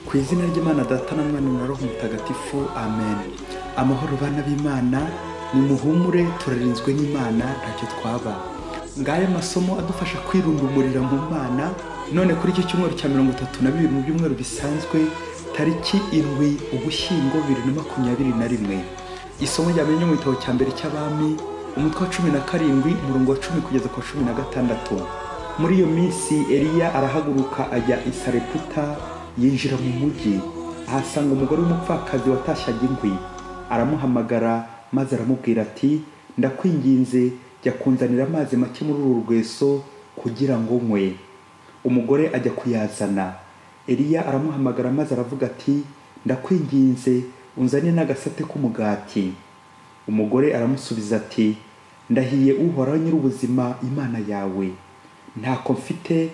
Ku izina ry'Imana Data na Mwana na Roho Mutagatifu, amen. Amahoro bana b'Imana, nimuhumure turarinzwe n'Imana ntacyo twaba. Ngaya masomo adufasha kwirundumurira mu Mana. None kuri iki cyumweru cya 32 mu byumweru bisanzwe, tariki 7 Ugushyingo 2021. Isomo rya mbere mu gitabo cya mbere cy'Abami, umutwe wa 17, umurongo wa 10 kugeza ku 16. Muri iyo minsi Eliya arahaguruka ajya i Sareputa, yinjira mu mujyi, ahasanga umugore w'umupfakazi watashyaga inkwi. Aramuhamagara maze aramubwira ati: ndakwinginze jya kunzanira amazi make muri uru rweso kugira ngo nywe. Umugore ajya kuyazana. Eliya aramuhamagara maze aravuga ati: ndakwinginze unzane n'agasate k'umugati. Umugore aramusubiza ati: ndahiye Uhoraho Nyir'ubuzima Imana yawe, ntako mfite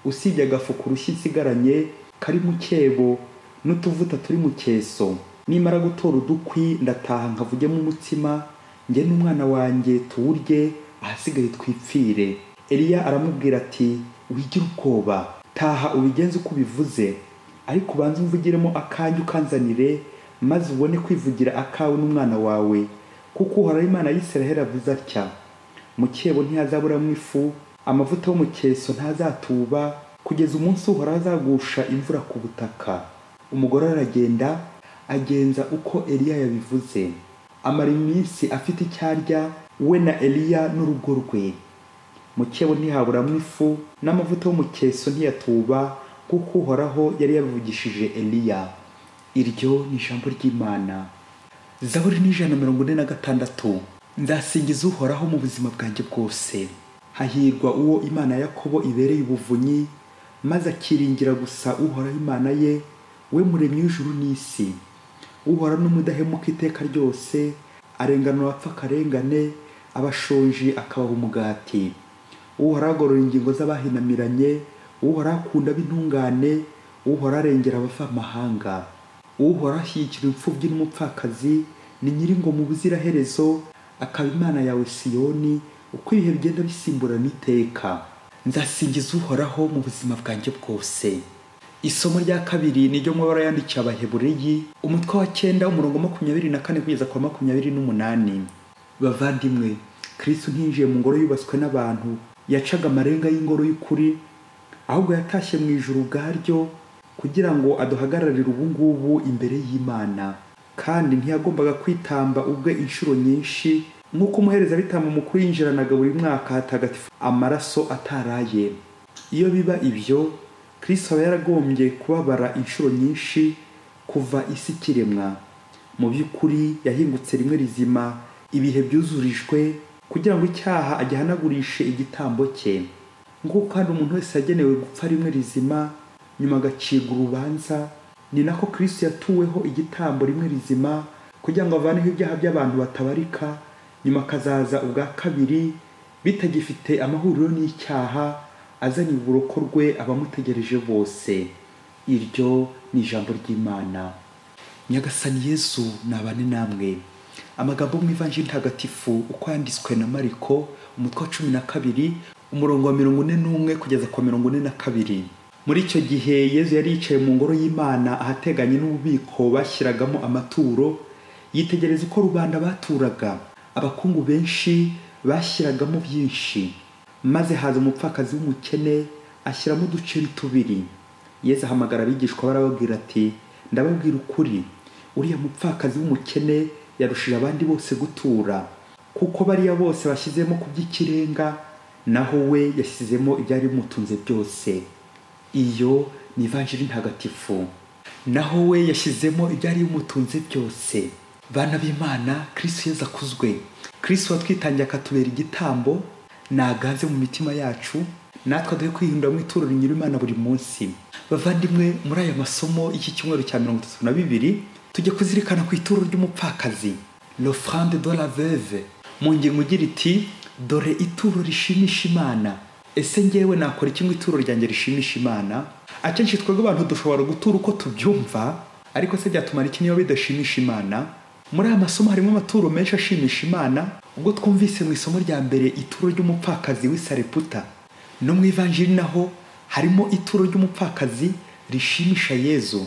usibye agafu kurushyi nsigaranye kari mu cebo n'utuvuta turi mu cyeso. Nimara gutora udukwi ndataha nkavugemo umutsima, njye n'umwana wanjye tuwurye, ahasigaye twipfire. Eliya aramubwira ati: wigira ubwoba, taha ubigenze uko ubivuze, ariko ubanze umvugiremo akanjye ukanzanire, maze ubone kwivugira akawe n'umwana wawe, kuko Uhoraho Imana y'Isiraheli avuze atya: mu cebo ntihazaburamo ifu, amavuta yo mu cyeso ntazatuba, kugeza umunsi Uhoraho azagusha imvura ku butaka. Umugore aragenda agenza uko Eliya yabivuze. Amara iminsi afite icyo arya, we na Eliya n'urugo rwe. Mu cebo ntihaburamo ifu, n'amavuta yo mu cyeso ntiyatuba, kuko Uhoraho yari yabivugishije Eliya. Iryo ni ijambo ry'Imana. Zaburi ni 146. Nzasingiza Uhoraho mu buzima bwanjye bwose. Hahirwa uwo Imana ya Yakobo ibereye ubuvunyi, maze akiringira gusa Uhoraho Imana ye, we muremyi w'ijuru n'isi. Uhoraho n'umudahemuka iteka ryose, arenganura abapfa akarengane, abashonji akabaha umugati. Uhoraho agorora ingingo z'abahinamiranye, Uhoraho akunda ab'intungane, Uhoraho arengera abavamahanga. Uhoraho ashyigikira imfubyi n'umupfakazi, ni Nyiringoma ubuziraherezo, akaba Imana yawe Siyoni, uko ibihe bigenda bisimburana iteka. Nzasingiza Uhoraho mu buzima bwanjye bwose. Isomo rya kabiri ni ryo mu mabara yandikiye Abahebureyi, umutwe wa 9, umurongo 24 kugeza ku 28. Bavandimwe, Kristo ntinjiye mu ngoro yubatswe n'abantu, yacaga amarenga y'ingoro y'ukuri, ahubwo yatashye mu ijuru ubwaryo kugira ngo aduhagararire ubu ngubu imbere y'Imana. Kandi ntiyagombaga kwitamba ubwe inshuro nyinshi, nk'uko umuherezabitambo mukuru yinjiranaga buri mwaka hatagatifu amaraso ataraye. Iyo biba ibyo, Kristo aba yaragombye kubabara inshuro nyinshi kuva isi ikiremwa. Mu by'ukuri yahingutse rimwe rizima ibihe byuzurijwe, kugira ngo icyaha agihanagurishe igitambo cye. Nk'uko kandi umuntu wese yagenewe gupfa rimwe rizima, nyuma agacirwa urubanza, ni nako Kristo yatuweho igitambo rimwe rizima, kugira ngo avaneho ibyaha by'abantu batabarika, nyuma akazaza ubwa kabiri bitagifite amahuriro n'icyaha, azanye uburokorwe abamutegereje bose. Iryo ni ijambo ry'Imana. Nyagasani Yesu nabane namwe. Amagambo mu Ivanjiri Ntagatifu uko yanditswe na Mariko, umutwe wa 12, umurongo wa 41 kugeza ku 42. Muri icyo gihe Yezu yari yicaye mu ngoro y'Imana ahateganye n'ububiko bashyiragamo amaturo, yitegereza uko rubanda baturaga. Abakungu benshi bashyiragamo byinshi, maze haza umupfakazi w'umukene ashyiramo uduceri tubiri. Yezu ahamagara abigishwa barababwira ati: ndababwira ukuri, uriya mupfakazi w'umukene yarushije abandi bose gutura, kuko bariya bose bashyizemo ku by'ikirenga, naho we yashyizemo ibyari bimutunze byose. Iyo ni Ivanjiri Ntagatifu. Naho we yashyizemo ibyari bimutunze byose. Bana b'Imana, Kristo Yezu akuzwe. Kristo watwitangiye akatubera igitambo, naganze mu mitima yacu, natwe duhe kwihindura mu ituro rinyura Imana buri munsi. Bavandimwe, muri aya masomo iki cyumweru cya 32 tujye kuzirikana ku ituro ry'umupfakazi, l'offrande de la veuve. Mu ngingo igira iti: dore ituro rishimisha Imana. Ese ngewe nakora iki ngo ituro ryanjye rishimisha Imana? Akenshi twebwe abantu dushobora gutura uko tubyumva, ariko se byatumara iki niba bidashimisha Imana? Muri aya masomo harimo amaturo menshi ashimisha Imana. Ubwo twumvise mu isomo rya mbere ituro ry'umupfakazi w'i Sareputa, no mu Ivanjiri naho harimo ituro ry'umupfakazi rishimisha Yezu.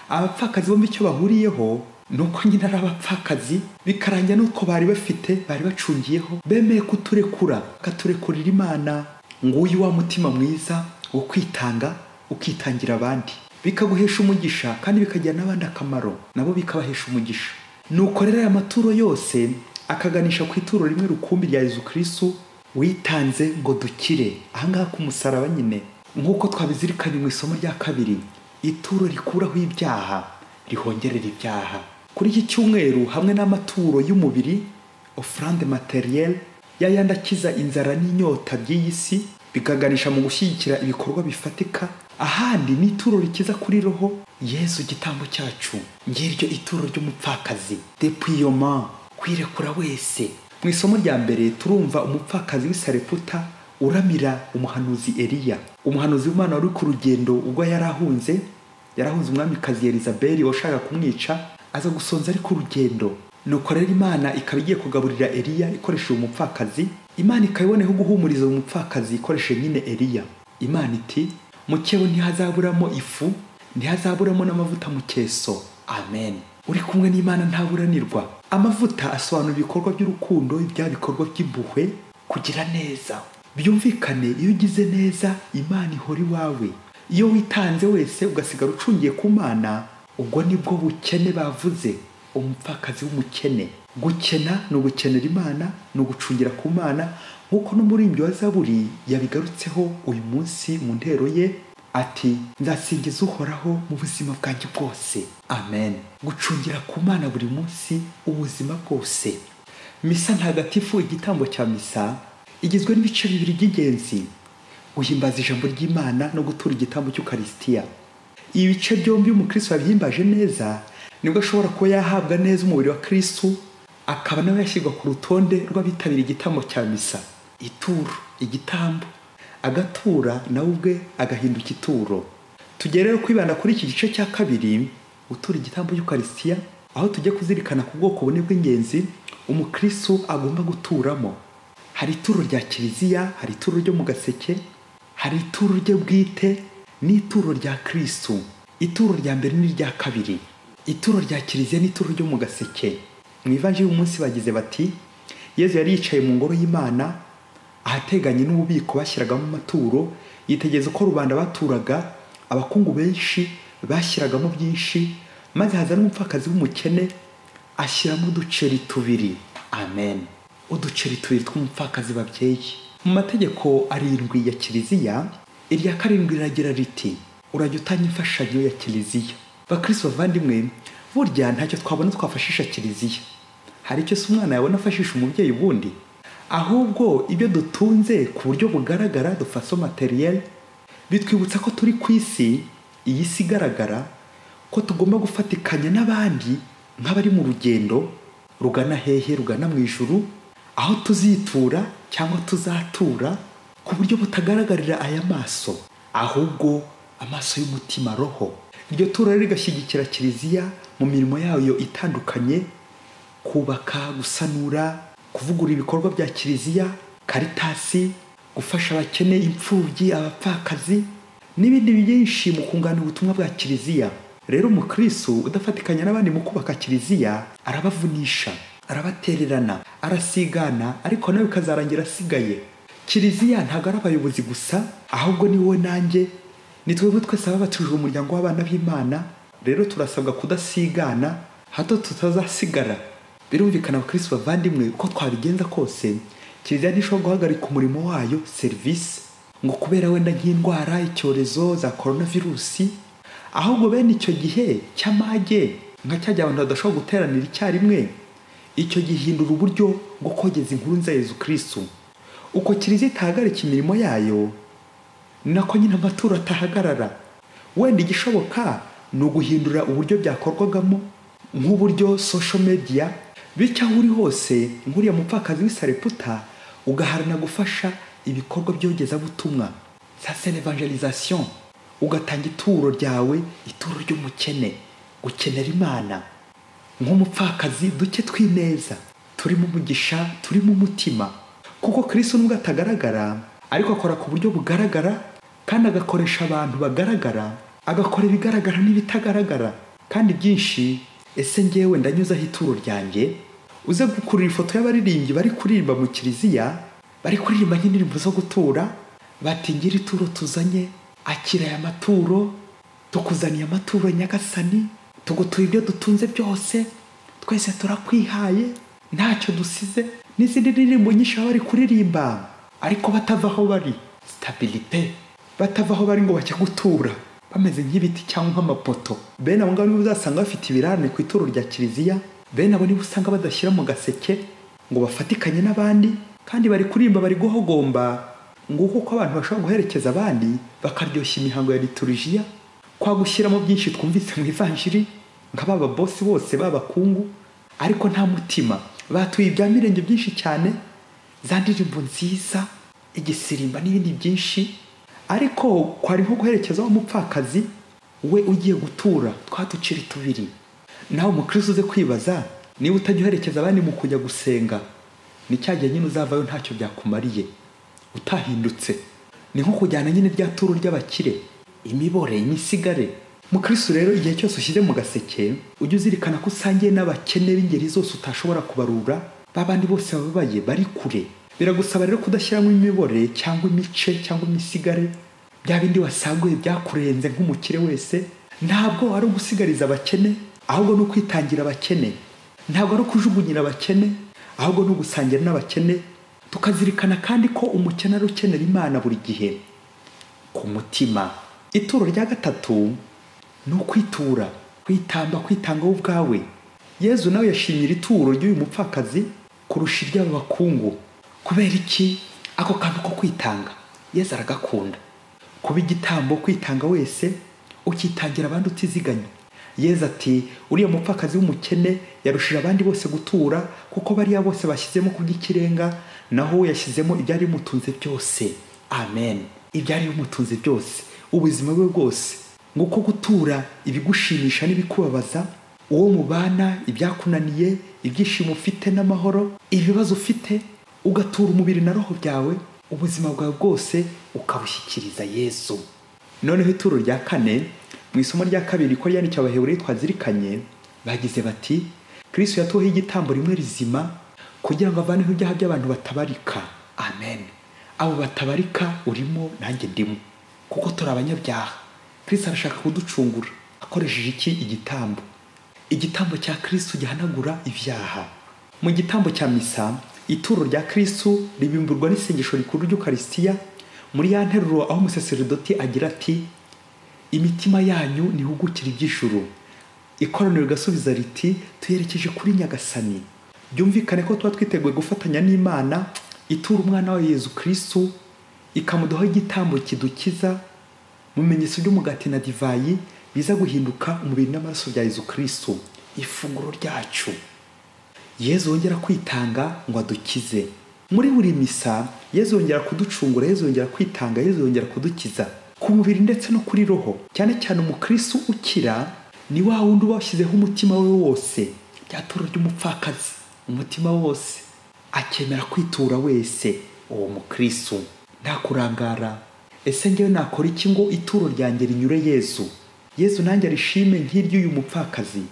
Abapfakazi bombi icyo bahuriyeho ni uko nyine ari abapfakazi, bikarangira n'utwo bari bafite bari bacungiyeho bemeye kuturekura, bakaturekurira Imana. Nguyu wa mutima mwiza wo kwitanga, ukitangira abandi, bikaguhesha umugisha kandi bikagira n'abandi akamaro, nabo bikabahesha umugisha. Nuko rero aya maturo yose akaganisha ku ituro rimwe rukumbi rya Yezu Kristu witanze ngo dukire, ahangaha ku musaraba nyine, nk'uko twabizirikanye mu isomo rya kabiri, ituro rikuraho ibyaha, rihongerera ibyaha. Kuri iki cyumweru hamwe n'amaturo y'umubiri, offrande matérielle, yayandi akiza inzara n'inyota by'iyi si, bikaganisha mu gushyigikira ibikorwa bifatika. Ahandi ni ituro rikiza kuri roho, Yezu igitambo cyacu. Ngiryo ituro ry'umupfakazi, dépouillement, kwirekura wese. Mu isomo rya mbere turumva umupfakazi w'i Sareputa uramira umuhanuzi Eliya. Umuhanuzi w'Imana wari ku rugendo ubwo yarahunze umwamikazi Elizabeli washaka kumwica, aza gusonza ari ku rugendo. Nuko rero Imana ikaba igiye kugaburira Eliya ikoresheje umupfakazi. Imana ikayiboneho guhumuriza umupfakazi ikoresheje nyine Eliya. Imana iti mu cebo ntihazaburamo ifu, ntihazaburamo n'amavuta mu cyeso. Amen. Uri kumwe n'Imana ntaburanirwa. Amavuta asobanura ibikorwa by'urukundo, ibya bikorwa by'impuhwe, kugira neza. Byumvikane, iyo ugize neza Imana ihora iwawe. Iyo witanze wese ugasigara ucungiye ku Mana, ubwo nibwo bukene bavuze, umupfakazi w'umukene. Gukena ni ugukenera Imana, ni ugucungira ku Mana, nk'uko n'umuririmbyi wa Zaburi yabigarutseho uyu munsi mu ntero ye ati nzasingiza Uhoraho mu buzima bwanjye bwose. Amen. Gucungira ku Mana buri munsi, ubuzima bwose. Misa ntagatifu, igitambo cya misa, igizwe n'ibice bibiri by'ingenzi: guhimbaza ijambo ry'Imana no gutura igitambo cy'Ukaristiya. Ibi bice byombi umukristo yabihimbaje neza, nibwo ashobora kuba yahabwa neza umubiri wa Kristu, akaba nawe yashyirwa ku rutonde rw'abitabira igitambo cya misa. Ituro, igitambo, agatura nawe ubwe agahinduka ituro. Tugere rero kwibanda kuri iki gice cya kabiri, gutura igitambo cy'Ukaristiya, aho tujye kuzirikana ku bwoko bune bw'ingenzi umukristo agomba guturamo. Hari ituro rya Kiliziya, hari ituro ryo mu gaseke, hari ituro rye bwite n'ituro rya Kristu. Ituro rya mbere n'irya kabiri. Ituro rya Kiliziya n'ituro ryo mu gaseke. Mu ivanjiri y'umunsi bagize bati Yezu yari yicaye mu ngoro y'Imana ahateganye n'ububiko bashyiragamo amaturo, yitegereza uko rubanda baturaga, abakungu benshi bashyiragamo byinshi, maze haza n'umupfakazi w'umukene ashyiramo uduceri tubiri. Amen. Uduceri tubiri tw'umupfakazi babyeyi. Mu mategeko 7 ya Kiliziya, irya 7 riragira riti urajya utanga imfashanyo ya Kiliziya. Bakristo bavandimwe, burya ntacyo twabona twafashisha Kiliziya. Hari icyo se umwana yabona afashisha umubyeyi ubundi? Ahubwo ibyo dutunze ku buryo bugaragara, de façon matérielle, bitwibutsa ko turi ku isi, iyi si igaragara, ko tugomba gufatikanya n'abandi nk'abari mu rugendo rugana hehe, rugana mu ijuru, aho tuzitura cyangwa tuzatura ku buryo butagaragarira aya maso, ahubwo amaso y'umutima, roho. Iryo turo rero rigashyigikira Kiliziya mu mirimo yayo itandukanye, kubaka, gusanura, kuvugura ibikorwa bya Kiliziya, karitasi, gufasha abakene, imfubyi, abapfakazi n'ibindi byinshi mu kunganira ubutumwa bwa Kiliziya. Rero umukristo udafatikanya n'abandi mu kubaka Kiliziya arabavunisha, arabatererana, arasigana, ariko nawe bikazarangira asigaye. Kiliziya ntabwo ari abayobozi gusa, ahubwo ni wowe nanjye, ni twebwe twese ababatijwe umuryango w'abana b'Imana. Rero turasabwa kudasigana hato tutazasigara. Birumvikana abakristo bavandimwe, uko twabigenza kose Kiliziya ntishobora guhagarika umurimo wayo, serivisi, ngo kubera wenda nk'indwara, icyorezo za coronavirusi, ahubwo bene icyo gihe cy'amage nka cya gihe abantu badashobora guteranira icyarimwe, icyo gihindura uburyo bwo kogeza inkuru nziza ya Yezu Kristu. Uko Kiliziya itahagarika imirimo yayo, ni nako nyine amaturo atahagarara. Wenda igishoboka ni uguhindura uburyo byakorwagamo, nk'uburyo social media, bityo aho uri hose nk'uriya mupfakazi w'i Sareputa ugaharana gufasha ibikorwa by'yogezabutumwa, ça c'est l'évangélisation, ugatanga ituro ryawe, ituro ry'umukene, gukenera Imana nk'umupfakazi, duke twineza turimo umugisha, turimo umutima. Kuko Kristo nubwo atagaragara, ariko akora ku buryo bugaragara, kandi agakoresha abantu bagaragara, agakora ibigaragara n'ibitagaragara. kandi byinshi. Ese ngewe ndanyuzaho ituro ryanjye? Uze gukurura ifoto y'abaririmbyi bari kuririmba mu kiliziya, bari kuririmba nk'indirimbo zo gutura, bati ngira ituro tuzanye, akira aya maturo, tukuzaniye amaturo Nyagasani, tugutuye ibyo dutunze byose, twese turakwihaye, ntacyo dusize. N'izindi ndirimbo nyinshi baba bari kuririmba, ariko batava aho bari, stabilité, batava aho bari ngo bajye gutura, bameze nk'ibiti cyangwa nk'amapoto. Bene abo ngabo nibo uzasanga bafite ibirarane ku ituro rya kiliziya, bene abo nibo usanga badashyira mu gaseke ngo bafatikanye n'abandi, kandi bari kuririmba bari guhogomba. Nguko uko abantu bashobora guherekeza abandi bakaryoshya imihango ya liturujia, kwa gushyiramo byinshi twumvise mu ivanjiri, nka baba bosi bose b'abakungu, ariko nta mutima. Batuye ibya mirenge byinshi cyane, za ndirimbo nziza, igisirimba n'ibindi byinshi, ariko kwari nko guherekeza wa mupfakazi we ugiye gutura twa duciri tubiri. Nawe umukristo uze kwibaza niba utajya uherekeza abandi mu kujya gusenga, ni cya gihe nyine uzavayo ntacyo byakumariye, utahindutse. Ni nko kujyana nyine rya turo ry'abakire, imibore, imisigare. Mukristo rero igihe cyose ushyize mu gaseke, ujye uzirikana ko usangiye n'abakene b'ingeri zose utashobora kubarura, babandi bose bababaye bari kure. Biragusaba rero kudashyiramo imibore cyangwa imice cyangwa imisigare, bya bindi wasaguye byakurenze nk'umukire wese. Ntabwo ari ugusigariza abakene, ahubwo ni ukwitangira abakene. Ntabwo ari ukujugunyira abakene, ahubwo ni ugusangira n'abakene. Tukazirikana kandi ko umukene ari ukenera Imana buri gihe ku mutima. Ituro rya gatatu ni ukwitura, kwitamba, kwitanga wowe ubwawe. Yezu nawe yashimira ituro ry'uyu mupfakazi kurusha iry'aba bakungu. Kubera iki? Ako kantu ko kwitanga Yezu aragakunda. Kuba igitambo, kwitanga wese, ukitangira abandi utiziganya. Yezu ati uriya mupfakazi w'umukene yarushije abandi bose gutura, kuko bariya bose bashyizemo kubw'ikirenga, naho we yashyizemo ibyari bimutunze byose. Amen. Ibyari bimutunze byose, ubuzima bwe bwose. Nguko gutura ibigushimisha n'ibikubabaza, uwo mubana, ibyakunaniye, ibyishimo ufite n'amahoro, ibibazo ufite, ugatura umubiri na roho byawe, ubuzima bwawe bwose ukabushyikiriza Yezu. Noneho ituro rya kane, mu isomo rya kabiri ko ryandikiwe Abaheburayo twazirikanye, bagize bati Kristo yatuweho igitambo rimwe rizima kugira ngo avaneho ibyaha by'abantu batabarika. Amen. Abo batabarika urimo nanjye ndimo, kuko turi abanyabyaha. Kristo arashaka kuducungura akoresheje iki? Igitambo. Igitambo cya Kristo gihanagura ibyaha. Mu gitambo cya misa, ituro rya Kristo ribimburwa n'isengesho rikuru ry'Ukaristiya, muri ya nteruro aho umusaseridoti agira ati imitima yanyu nihugukire iby'ijuru. Ikoraniro rigasubiza riti tuyerekeje kuri Nyagasani. Byumvikane ko tuba twiteguye gufatanya n'Imana itura umwana wa Yezu Kristo, ikamuduha igitambo kidukiza mu bimenyetso by'umugati na divayi biza guhinduka umubiri n'amaraso bya Yezu Kristo, ifunguro ryacu. Yezu yongera kwitanga ngo adukize. Muri buri misa Yezu yongera kuducungura, Yezu yongera kwitanga, Yezu yongera kudukiza ku mubiri ndetse no kuri roho. Cyane cyane umukristo ukira ni wa wundi uba washyizeho umutima we wose, rya turo ry'umupfakazi, umutima wose akemera kwitura wese. Uwo mukristo nta kurangara. Ese ngewe nakora iki ngo ituro ryanjye rinyure Yezu? Yezu nanjye arishime nk'iry'uyu mupfakazi.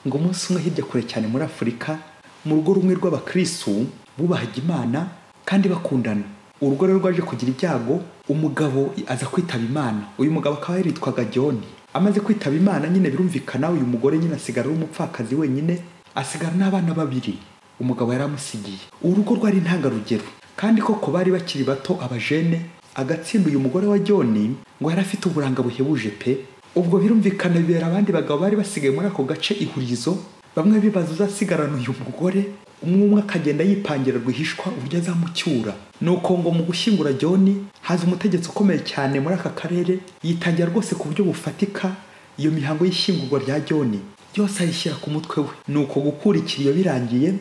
Ngo umunsi umwe hirya kure cyane muri Afurika, mu rugo rumwe rw'abakristo bubahaga Imana kandi bakundana, urugo rero rwaje kugira ibyago, umugabo aza kwitaba Imana. Uyu mugabo akaba yaritwaga John. Amaze kwitaba Imana nyine birumvikana, uyu mugore nyine asigara ari umupfakazi wenyine, asigara n'abana babiri umugabo yaramusigiye. Urugo rwari intangarugero, kandi koko bari bakiri bato, abajene. Agatsinda uyu mugore wa John ngo yari afite uburanga buhebuje pe. Ubwo birumvikana bibera abandi bagabo bari basigaye muri ako gace ihurizo, bamwe bibaza uzasigarana uyu mugore, umwe akagenda yipangira rwihishwa uburyo azamucyura. Nuko ngo mu gushyingura John haza umutegetsi ukomeye cyane muri aka karere, yitangira rwose ku buryo bufatika iyo mihango y'ishyingurwa rya John yose ayishyira ku mutwe we. Nuko gukura ikiriyo birangiye,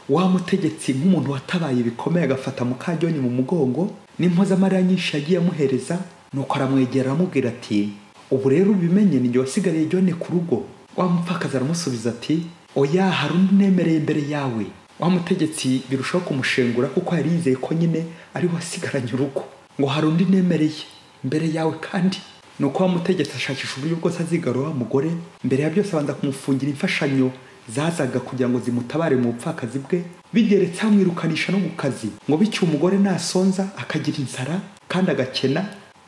wa mutegetsi nk'umuntu watabaye bikomeye agafata muka John mu mugongo n'impozamarira nyinshi yagiye amuhereza, nuko aramwegera aramubwira ati ubu rero ubimenye ni njye wasigariye John ku rugo. Wa mupfakazi aramusubiza ati oya, hari undi nemereye imbere yawe. Wa mutegetsi birushaho kumushengura kuko yari yizeye ko nyine ari wasigaranye urugo, ngo hari undi nemereye imbere yawe kandi Nuko wa mutegetsi ashakisha uburyo bwose azigarura wa mugore. Mbere ya byose abanza kumufungira imfashanyo zazaga kugira ngo zimutabare mu bupfakazi bwe, bigeretse amwirukanisha no mu kazi, ngo bityo umugore nasonza akagira inzara kandi agakena,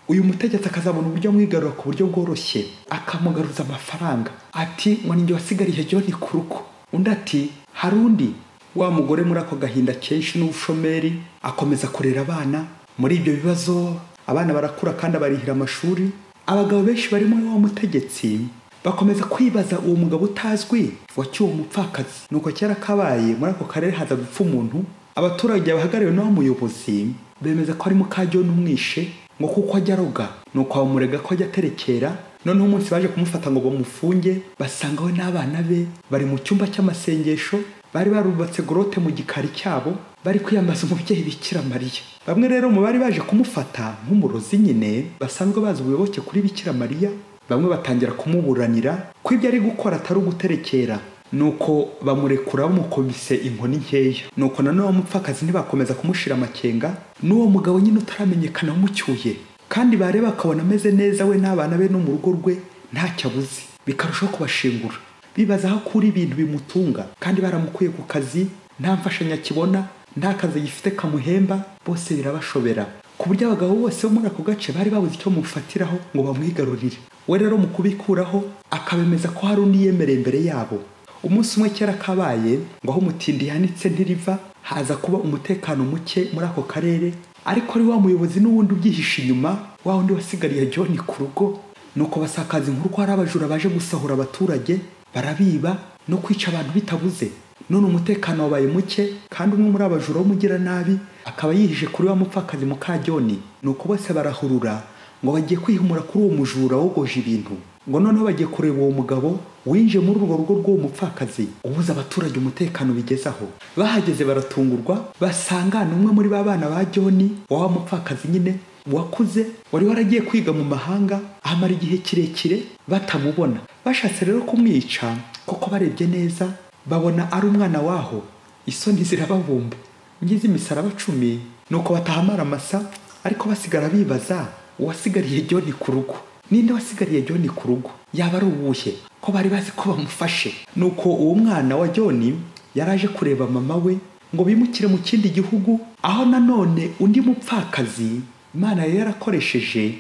uyu mutegetsi akazabona uburyo amwigarura ku buryo bworoshye, akamugaruza amafaranga. Ati ngo ninjye wasigariye John ku rugo. Undi ati hari undi. Wa mugore muri ako gahinda kenshi n'ubushomeri akomeza kurera abana. Muri ibyo bibazo abana barakura kandi abarihira amashuri. Abagabo benshi barimo wa mutegetsi bakomeza kwibaza uwo mugabo utazwi wacyuwe umupfakazi. Nuko kera kabaye muri ako karere haza gupfa umuntu. Abaturage bahagarariwe n'uwo muyobozi bemeza ko ari muka John umwishe, ngo kuko ajya aroga. Nuko bamurega ko ajya aterekera. Noneho umunsi baje kumufata ngo bamufunge, basanga we n'abana be bari mu cyumba cy'amasengesho, bari barubatse grotte mu gikari cyabo, bari kwiyambaza umubyeyi Bikira Mariya. Bamwe rero mu bari baje kumufata nk'umurozi nyine basanzwe bazi ubuyoboke kuri Bikira Mariya, bamwe batangira kumuburanira ko ibyo ari gukora atari uguterekera. Nuko bamurekura bamukomise inkoni nkeya. Nuko nanone umupfakazi ntibakomeza kumushira amakenga n'uwo mugabo nyine utaramenyekana wamucyuye, kandi bareba akabona ameze neza we n'abana be no mu rugo rwe ntacyo abuze, bikarushaho kubashengura. Bibaza aho akura ibintu bimutunga, kandi baramukuye ku kazi, nta mfashanyo akibona, nta kazi gifite kamuhemba. Bose birabashobera, ku buryo abagabo bose bo muri ako gace bari babuze icyo mufatiraho ngo bamwigarurire. We rero mu kubikuraho akabemeza ko hari undi yemereye imbere yabo. Umunsi umwe kera kabaye, ngo aho umutindi yanitse ntiriva, haza kuba umutekano muke muri ako karere, ariko ari wa muyobozi n'uwundi ubyihishe inyuma, wa wundi wasigariye John ku rugo. Nuko basakaza inkuru ko hari abajura baje gusahura abaturage, barabiba no kwica abantu bitabuze. None umutekano wabaye muke, kandi umwe muri abajura w'umugiranabi akaba yihishe kuri wa mupfakazi muka John. Nuko bose barahurura ngo bagiye kwihumura kuri uwo mujura wogoje ibintu, ngo noneho bagiye kureba uwo mugabo winjiye muri urwo rugo rw'uwo mupfakazi ubuza abaturage umutekano bigezaho. Bahageze baratungurwa, basanga n'umwe muri ba bana ba John wa mupfakazi nyine wakuze, wari waragiye kwiga mu mahanga ahamara igihe kirekire batamubona. Bashatse rero kumwica, kuko barebye neza babona ari umwana waho, isoni zirababumba, ngize imisaraba 10. Nuko batahamara amasa, ariko basigara bibaza uwasigariye John ku rugo. Ninde wasigariye John ku rugo? Yaba ari uwuhe? Ko bari bazi ko bamufashe. Nuko uwo mwana wa John yaraje kureba mama we ngo bimukire mu kindi gihugu, aho nanone undi mupfakazi Imana yari yarakoresheje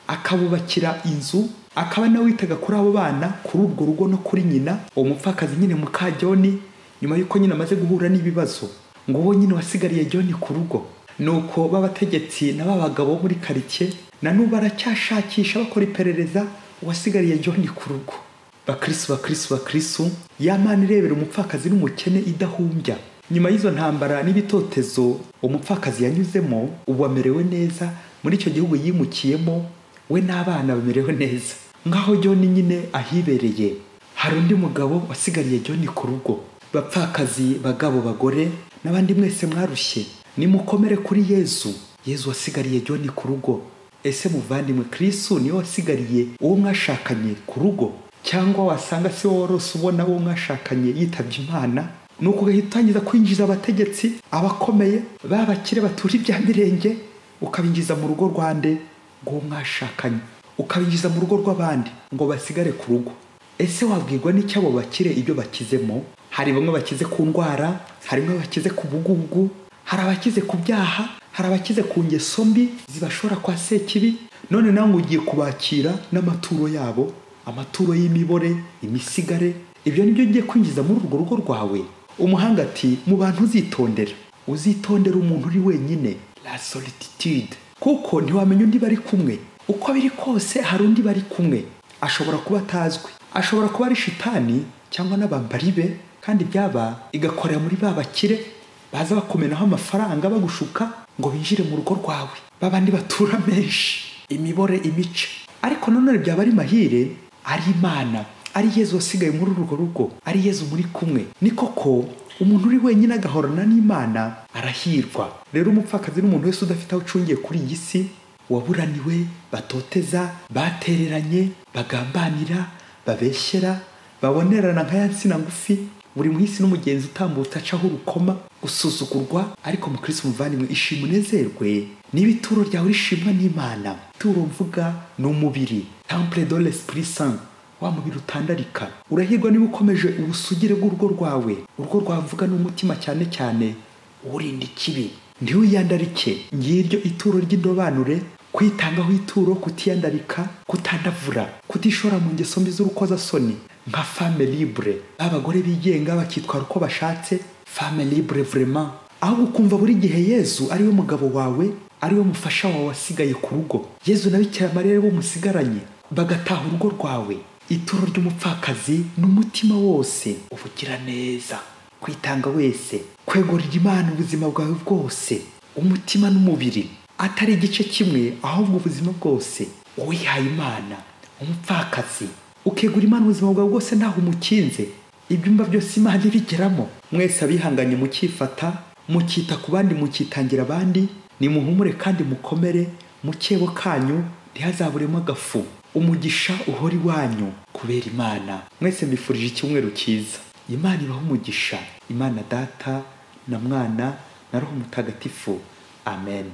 akabubakira inzu, akaba nawe witaga kuri abo bana, kuri urwo rugo no kuri nyina. Uwo mupfakazi nyine muka John, nyuma yuko nyine amaze guhura n'ibibazo, ngo uwo nyine wasigariye John ku rugo. Nuko babategetsi n'ababagabo muri quartier na n'ubu baracyashakisha bakora iperereza uwasigariye John ku rugo. Bakristu, bakristu, bakristu, ya Mana irebera umupfakazi n'umukene idahumbya. Nyuma y'izo ntambara n'ibitotezo umupfakazi yanyuzemo, ubu amerewe neza muri icyo gihugu yimukiyemo, we n'abana bamerewe neza. Ngaho John nyine ahibereye. Hari undi mugabo wasigariye John ku rugo. Bapfakazi, bagabo, bagore n'abandi mwese mwarushye, nimukomere kuri Yezu. Yezu wasigariye John ku rugo. Ese muvandimwe, Kristo niwe wasigariye uwo mwashakanye ku rugo? Cyangwa wasanga se wowe warose ubona uwo mwashakanye yitabye Imana? Nuko ugahita utangiza kwinjiza abategetsi, abakomeye, babakire batura ibya mirenge, ukabinjiza mu rugo rwande rw'uwo mwashakanye, ukabinjiza mu rugo rw'abandi ngo basigare ku rugo. Ese wabwirwa n'icyo abo bakire ibyo bakizemo? Hari bamwe bakize ku ndwara, hari bamwe bakize ku bugugu, hari abakize ku byaha, hari abakize ku ngeso mbi zibashora kwa Sekibi. None nawe ugiye kubakira n'amaturo yabo, amaturo y'imibore, imisigare, ibyo nibyo ugiye kwinjiza muri urwo rugo rwawe. Umuhanga ati mu bantu uzitondera, uzitondera umuntu uri wenyine, la solitude, kuko ntiwamenya undi bari kumwe. Uko biri kose hari undi bari kumwe, ashobora kuba atazwi, ashobora kuba ari shitani cyangwa n'abambari be, kandi byaba igakorera muri ba bakire baza bakumenaho amafaranga bagushuka ngo binjire mu rugo rwawe, babandi batura menshi, imibore, imice. Ariko none byaba ari mahire, ari Imana, ari Yezu wasigaye muri urwo rugo, ari Yezu muri kumwe. Ni koko umuntu uri wenyine agahorana n'Imana arahirwa. Rero umupfakazi n'umuntu wese udafite aho ucungiye kuri iyi si, waburaniwe, batoteza, batereranye, bagambanira, babeshyera, babonerana nka ya nsina ngufi, Buri muhisi n'umugenzi utambutse acaho urukoma, gusuzugurwa. Ariko mukristo muvandimwe, ishima unezerwe niba ituro ryawe rishimwa n'Imana. Ituro mvuga ni umubiri, temple de l'Esprit Saint, wa mubiri utandarika. Urahirwa niba ukomeje ubusugire bw'urugo rwawe. Urugo rwawe mvuga ni umutima cyane cyane, urinda ikibi, ntiwiyandarike. Ngiryo ituro ry'indobanure, kwitangaho ituro, kutiyandarika, kutandavura, kutishora mu ngeso mbi z'urukozasoni nka femme libre, abagore bigenga bakitwara uko bashatse, femme libre vraiment. Ahubwo ukumva buri gihe Yezu ari we mugabo wawe, ari we mufasha wawe wasigaye ku rugo. Yezu na Bikira Mariya bo musigaranye, bagataha urugo rwawe. Ituro ry'umupfakazi ni umutima wose, ubugiraneza, kwitanga wese, kwegurira Imana ubuzima bwawe bwose, umutima n'umubiri, atari igice kimwe ahubwo ubuzima bwose. Uwihaye Imana, umupfakazi, ukegura Imana ubuzima bwawe bwose ntaho umukinze, ibyumba byose Imana ibigeramo. Mwese abihanganye mukifata, mukita ku bandi, mukitangira abandi, nimuhumure kandi mukomere, mu kebo kanyu ntihazaburemo agafu. Umugisha uhora iwanyu kubera Imana. Mwese mbifurije icyumweru cyiza. Imana ibahe umugisha. Imana Data na Mwana na Roho Mutagatifu. Amen.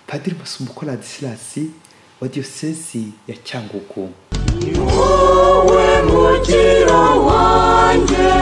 Padiri Masumbuko Ladislas wa Diyosezi ya Cyangugu. Ni wowe mukiro wanjye.